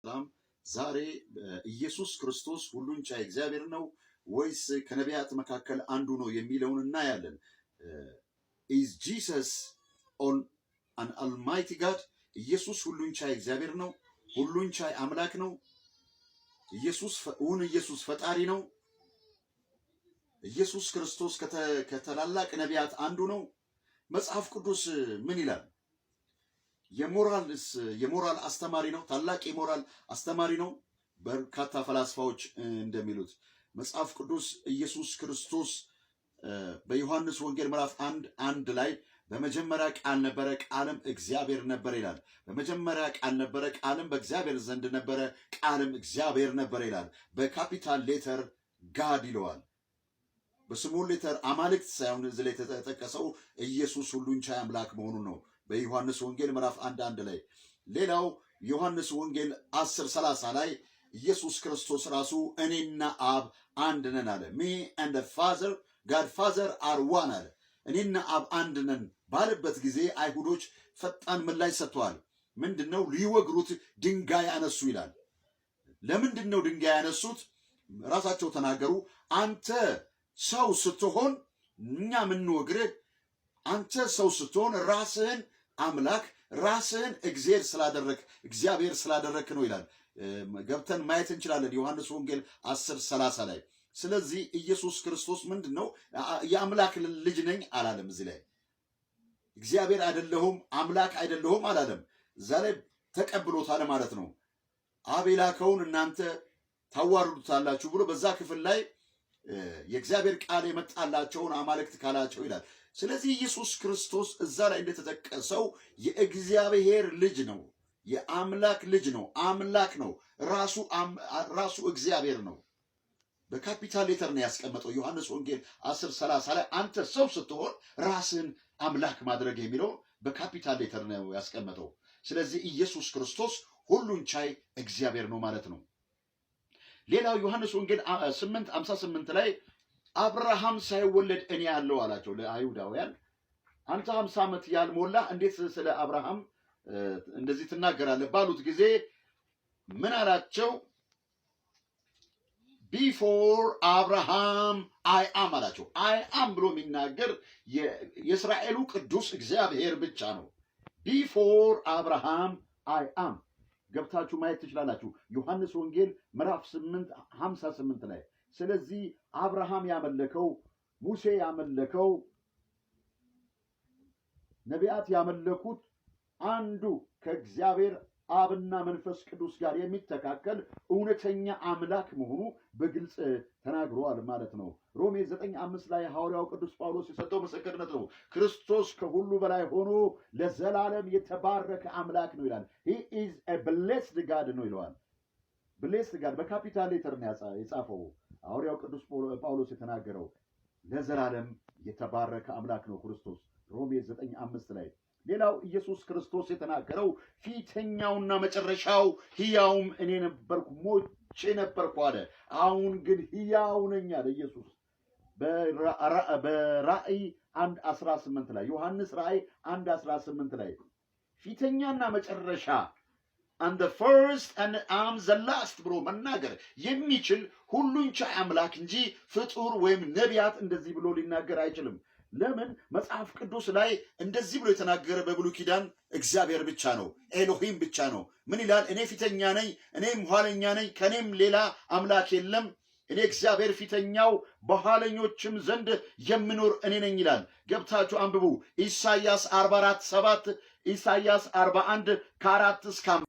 ሰላም። ዛሬ ኢየሱስ ክርስቶስ ሁሉን ቻይ እግዚአብሔር ነው ወይስ ከነቢያት መካከል አንዱ ነው የሚለውን እናያለን። Is Jesus on an almighty God? ኢየሱስ ሁሉን ቻይ እግዚአብሔር ነው? ሁሉን ቻይ አምላክ ነው? ኢየሱስ እውን ኢየሱስ ፈጣሪ ነው? ኢየሱስ ክርስቶስ ከታላላቅ ነቢያት አንዱ ነው? መጽሐፍ ቅዱስ ምን ይላል? የሞራል አስተማሪ ነው። ታላቅ የሞራል አስተማሪ ነው። በርካታ ፈላስፋዎች እንደሚሉት መጽሐፍ ቅዱስ ኢየሱስ ክርስቶስ በዮሐንስ ወንጌል ምዕራፍ 1:1 ላይ በመጀመሪያ ቃል ነበረ፣ ቃልም እግዚአብሔር ነበረ ይላል። በመጀመሪያ ቃል ነበረ፣ ቃልም በእግዚአብሔር ዘንድ ነበረ፣ ቃልም እግዚአብሔር ነበረ ይላል። በ capital letter God ይለዋል። በ small letter አማልክት ሳይሆን እዚህ ላይ የተጠቀሰው ኢየሱስ ሁሉን ቻይ አምላክ መሆኑን ነው በዮሐንስ ወንጌል ምዕራፍ 1:1 ላይ። ሌላው ዮሐንስ ወንጌል 10:30 ላይ ኢየሱስ ክርስቶስ ራሱ እኔና አብ አንድ ነን አለ። "Me and Father, God Father, are one" አለ። እኔና አብ አንድ ነን ባለበት ጊዜ አይሁዶች ፈጣን ምላሽ ሰጥተዋል። ምንድን ነው? ሊወግሩት ድንጋይ አነሱ ይላል። ለምንድን ነው ድንጋይ ያነሱት? ራሳቸው ተናገሩ። አንተ ሰው ስትሆን እኛ የምንወግርህ አንተ ሰው ስትሆን ራስህን አምላክ፣ ራስህን እግዚአብሔር ስላደረክ፣ እግዚአብሔር ስላደረክ ነው ይላል። ገብተን ማየት እንችላለን ዮሐንስ ወንጌል 10:30 ላይ። ስለዚህ ኢየሱስ ክርስቶስ ምንድን ነው? የአምላክ ልጅ ነኝ አላለም። እዚህ ላይ እግዚአብሔር አይደለሁም፣ አምላክ አይደለሁም አላለም። እዛ ላይ ተቀብሎታል ማለት ነው። አብ የላከውን እናንተ ታዋርዱታላችሁ ብሎ በዛ ክፍል ላይ የእግዚአብሔር ቃል የመጣላቸውን አማልክት ካላቸው ይላል። ስለዚህ ኢየሱስ ክርስቶስ እዛ ላይ እንደተጠቀሰው የእግዚአብሔር ልጅ ነው፣ የአምላክ ልጅ ነው፣ አምላክ ነው፣ ራሱ እግዚአብሔር ነው። በ capital letter ነው ያስቀመጠው። ዮሐንስ ወንጌል 10:30 ላይ አንተ ሰው ስትሆን ራስህን አምላክ ማድረግ የሚለው በ capital letter ነው ያስቀመጠው። ስለዚህ ኢየሱስ ክርስቶስ ሁሉን ቻይ እግዚአብሔር ነው ማለት ነው። ሌላው ዮሐንስ ወንጌል 8:58 ላይ አብርሃም ሳይወለድ እኔ አለሁ አላቸው ለአይሁዳውያን። አንተ 50 ዓመት ያልሞላህ እንዴት ስለ አብርሃም እንደዚህ ትናገራለህ ባሉት ጊዜ ምን አላቸው? "Before Abraham I am" አላቸው። "I am" ብሎ የሚናገር የእስራኤሉ ቅዱስ እግዚአብሔር ብቻ ነው። "Before Abraham I am" ገብታችሁ ማየት ትችላላችሁ። ዮሐንስ ወንጌል ምዕራፍ 8:58 ላይ። ስለዚህ አብርሃም ያመለከው፣ ሙሴ ያመለከው፣ ነቢያት ያመለኩት አንዱ ከእግዚአብሔር አብና መንፈስ ቅዱስ ጋር የሚተካከል እውነተኛ አምላክ መሆኑ በግልጽ ተናግረዋል ማለት ነው። ሮሜ 9:5 ላይ ሐዋርያው ቅዱስ ጳውሎስ የሰጠው ምስክርነት ነው። ክርስቶስ ከሁሉ በላይ ሆኖ ለዘላለም የተባረከ አምላክ ነው ይላል። "He is a blessed God" ነው ይለዋል። "Blessed God" በ capital letter ነው የጻፈው ሐዋርያው ቅዱስ ጳውሎስ የተናገረው። ለዘላለም የተባረከ አምላክ ነው ክርስቶስ ሮሜ 9:5 ላይ። ሌላው ኢየሱስ ክርስቶስ የተናገረው ፊተኛውና መጨረሻው ሕያውም እኔ ነበርኩ፣ ሞቼ ነበርኩ አለ። አሁን ግን ሕያው ነኝ አለ ኢየሱስ በራእይ 1:18 ላይ፣ ዮሐንስ ራእይ 1:18 ላይ። ፊተኛና መጨረሻ፣ "I'm the first and I'm the last" ብሎ መናገር የሚችል ሁሉን ቻይ አምላክ እንጂ ፍጡር ወይም ነቢያት እንደዚህ ብሎ ሊናገር አይችልም። ለምን? መጽሐፍ ቅዱስ ላይ እንደዚህ ብሎ የተናገረ በብሉይ ኪዳን እግዚአብሔር ብቻ ነው፣ ኤሎሂም ብቻ ነው። ምን ይላል? እኔ ፊተኛ ነኝ፣ እኔም ኋለኛ ነኝ፣ ከእኔም ሌላ አምላክ የለም። እኔ እግዚአብሔር ፊተኛው በኋለኞችም ዘንድ የምኖር እኔ ነኝ ይላል። ገብታችሁ አንብቡ። ኢሳይያስ 44:7፣ ኢሳይያስ 41 ከ4 እስከ